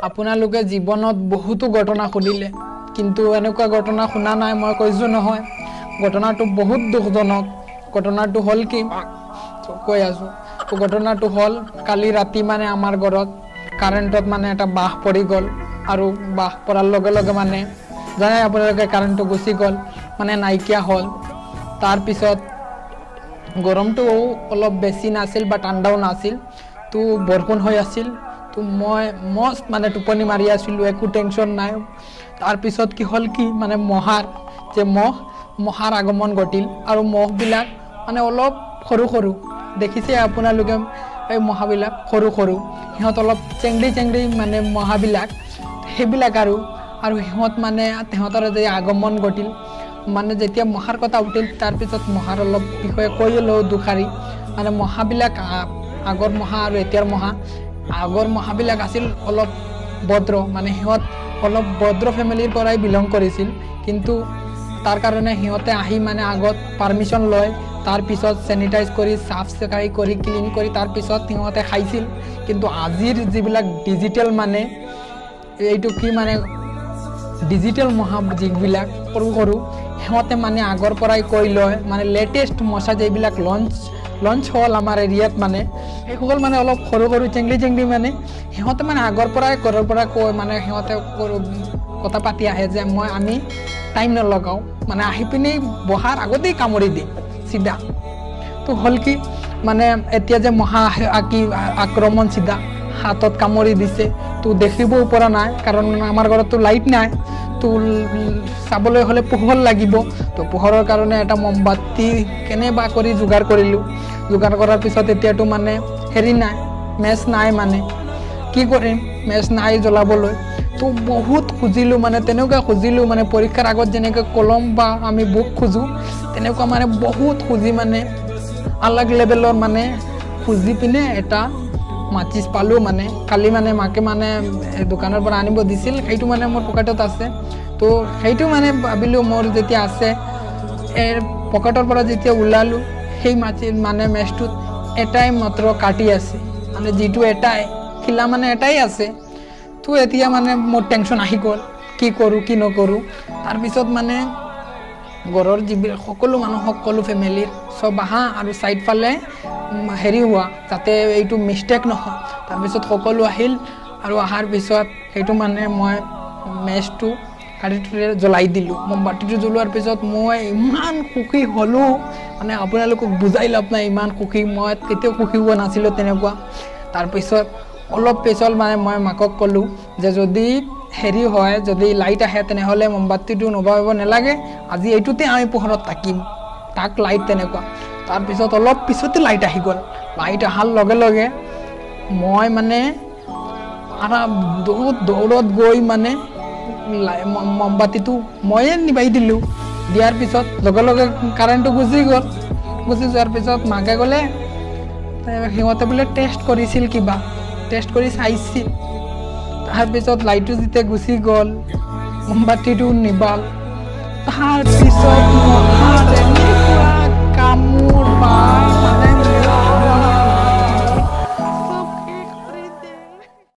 আপোনালোকে জীৱনত বহুতো ঘটনা শুনিলে, কিন্তু এনেকুৱা ঘটনা শুনা নাই। মই কৈছোঁ নহয়, ঘটনাটো বহুত দুখজনক। ঘটনাটো হ'ল কি কৈ আছোঁ। ঘটনাটো হ'ল কালি ৰাতি মানে আমাৰ ঘৰত কাৰেণ্টত মানে এটা বাঁহ পৰি গ'ল, আৰু বাঁহ পৰাৰ লগে লগে মানে জানে আপোনালোকে কাৰেণ্টটো গুচি গ'ল, মানে নাইকিয়া হ'ল। তাৰপিছত গৰমটো অলপ বেছি নাছিল বা ঠাণ্ডাও নাছিল, তো বৰষুণ হৈ আছিল। তো মই মস্ত মানে টোপনি মাৰি আছিলোঁ, একো টেনশ্যন নাই। তাৰপিছত কি হ'ল কি মানে মহাৰ যে মহাৰ আগমন ঘটিল, আৰু মহবিলাক মানে অলপ সৰু সৰু, দেখিছে আপোনালোকে এই মহাবিলাক সৰু সৰু, সিহঁত অলপ চেংৰি চেংৰি মানে মহাবিলাক সেইবিলাক, আৰু আৰু সিহঁত মানে সিহঁতৰ যে আগমন ঘটিল, মানে যেতিয়া মহাৰ কথা উঠিল তাৰপিছত মহাৰ অলপ বিষয়ে কৈ লওঁ দুষাৰি। মানে মহাবিলাক আগৰ মহা আৰু এতিয়াৰ মহা, আগৰ মহাবিলাক আছিল অলপ ভদ্ৰ, মানে সিহঁত অলপ ভদ্ৰ ফেমিলিৰ পৰাই বিলং কৰিছিল, কিন্তু তাৰ কাৰণে সিহঁতে আহি মানে আগত পাৰ্মিশ্যন লয়, তাৰপিছত চেনিটাইজ কৰি চাফ চাফাই কৰি ক্লিন কৰি তাৰপিছত সিহঁতে খাইছিল। কিন্তু আজিৰ যিবিলাক ডিজিটেল মানে এইটো কি মানে ডিজিটেল মহা যিবিলাক সৰু সৰু, সিহঁতে মানে আগৰ পৰাই কৈ লয়, মানে লেটেষ্ট মশা যিবিলাক লঞ্চ হ'ল আমাৰ এৰিয়াত, মানে সেইসকল মানে অলপ সৰু সৰু চেংলি চেংলি, মানে সিহঁতে মানে আগৰ পৰাই ঘৰৰ পৰা কৈ মানে সিহঁতে কথা পাতি আহে যে আমি টাইম নলগাওঁ, মানে আহি পিনি বহাৰ আগতেই কামুৰি দিম চিধা। তো হ'ল কি মানে এতিয়া যে মহা কি আক্ৰমণ চিধা হাতত কামুৰি দিছে, তো দেখিবও পৰা নাই, কাৰণ আমাৰ ঘৰততো লাইট নাই, তো চাবলৈ হ'লে পোহৰ লাগিব। তো পোহৰৰ কাৰণে এটা মমবাতি কেনেবা কৰি যোগাৰ কৰিলোঁ। যোগাৰ কৰাৰ পিছত এতিয়াতো মানে হেৰি নাই, মেচ নাই, মানে কি কৰিম, মেচ নাই জ্বলাবলৈ। তো বহুত খুজিলোঁ, মানে তেনেকুৱা খুজিলোঁ, মানে পৰীক্ষাৰ আগত যেনেকৈ কলম বা আমি বুক খোজোঁ তেনেকুৱা মানে বহুত খুজি মানে আলাগ লেভেলৰ মানে খুজি পিনে এটা মাচিছ পালোঁ। মানে কালি মানে মাকে মানে দোকানৰ পৰা আনিব দিছিল, সেইটো মানে মোৰ পকেটত আছে। তো সেইটো মানে ভাবিলোঁ মোৰ যেতিয়া আছে, এই পকেটৰ পৰা যেতিয়া ওলালোঁ সেই মাচি মানে মেচটোত এটাই মাত্ৰ কাটি আছে, মানে যিটো এটাই খিলা মানে এটাই আছে। তো এতিয়া মানে মোৰ টেনশ্যন আহি গ'ল, কি কৰোঁ কি নকৰোঁ। তাৰপিছত মানে ঘৰৰ যিবিলাক সকলো মানুহ সকলো ফেমিলিৰ চব আহা আৰু চাইডফালে হেৰি হোৱা, যাতে এইটো মিষ্টেক নহয়। তাৰপিছত সকলো আহিল, আৰু অহাৰ পিছত সেইটো মানে মই মেচটো কাঠিটোৰে জ্বলাই দিলোঁ। মমবাতিটো জ্বলোৱাৰ পিছত মই ইমান সুখী হ'লোঁ, মানে আপোনালোকক বুজাই লাভ নাই, ইমান সুখী মই কেতিয়াও সুখী হোৱা নাছিলোঁ তেনেকুৱা। তাৰপিছত অলপ পিছত মানে মই মাকক ক'লোঁ যে যদি হেৰি হয়, যদি লাইট আহে তেনেহ'লে মমবাতিটো নভাব নালাগে, আজি এইটোতে আমি পোহৰত থাকিম, তাক লাইট তেনেকুৱা। তাৰপিছত অলপ পিছতে লাইট আহি গ'ল। লাইট অহাৰ লগে লগে মই মানে বহুত দৌৰত গৈ মানে মমবাতিটো ময়ে নিভাই দিলোঁ। দিয়াৰ পিছত লগে লগে কাৰেণ্টটো গুচি গ'ল। গুচি যোৱাৰ পিছত মাকে ক'লে সিহঁতে বোলে টেষ্ট কৰিছিল, কিবা টেষ্ট কৰি চাইছিল। তাৰপিছত লাইটটো যেতিয়া গুচি গ'ল, মমবাতিটো নিবাল। তাৰপিছত কামোৰ বা মানে